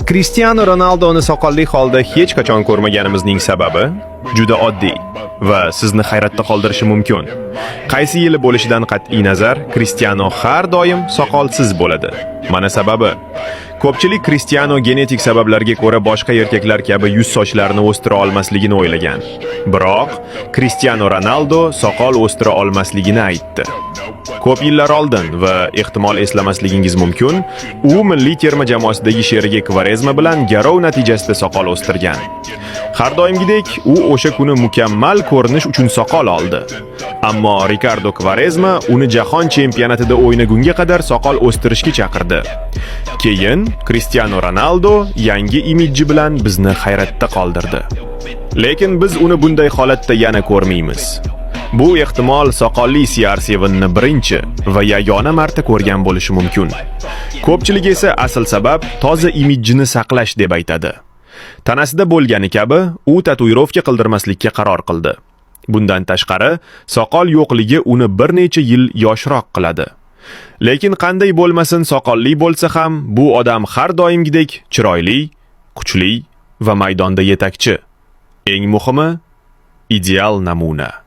Cristiano Ronaldoni soqolli holda hech qachon ko'rmaganimizning sababi juda oddiy va sizni hayratda qoldirishi mumkin. Qaysi yili bo'lishidan qat'iy nazar, Cristiano har doim soqolsiz bo'ladi. Mana sababi. Ko'pchilik Cristiano genetik sabablarga ko'ra boshqa erkaklar kabi yuz sochlarini o'stira olmasligini o'ylagan. Biroq Cristiano Ronaldo soqol o'stira olmasligini aytdi. Ko'p yillar oldin va ehtimol eslamasligingiz mumkin, u milliy terma jamoasidagi sherigi Kvarezma bilan garov natijasida soqol o'stirgan. Har doimgidek, u o'sha kuni mukammal ko'rinish uchun soqol oldi. Ammo Ricardo Kvarezma uni jahon chempionatida o'ynagunga qadar soqol o'stirishga chaqirdi. Keyin Cristiano Ronaldo yangi imidji bilan bizni hayratda qoldirdi. Lekin biz uni bunday holatda yana ko'rmaymiz. Bu ehtimol soqolli CR7ni birinchi va yagona marta ko'rgan bo'lishi mumkin. Ko'pchilik esa asl sabab toza imidjini saqlash deb aytadi. Tanasida bo'lgani kabi u tatuirovka qildirmaslikka qaror qildi. Bundan tashqari, soqol yo'qligi uni bir necha yil yoshroq qiladi. Lekin qanday bo'lmasin, soqolli bo'lsa ham bu odam har doimgidek chiroyli, kuchli va maydonda yetakchi. Eng muhimi, ideal namuna.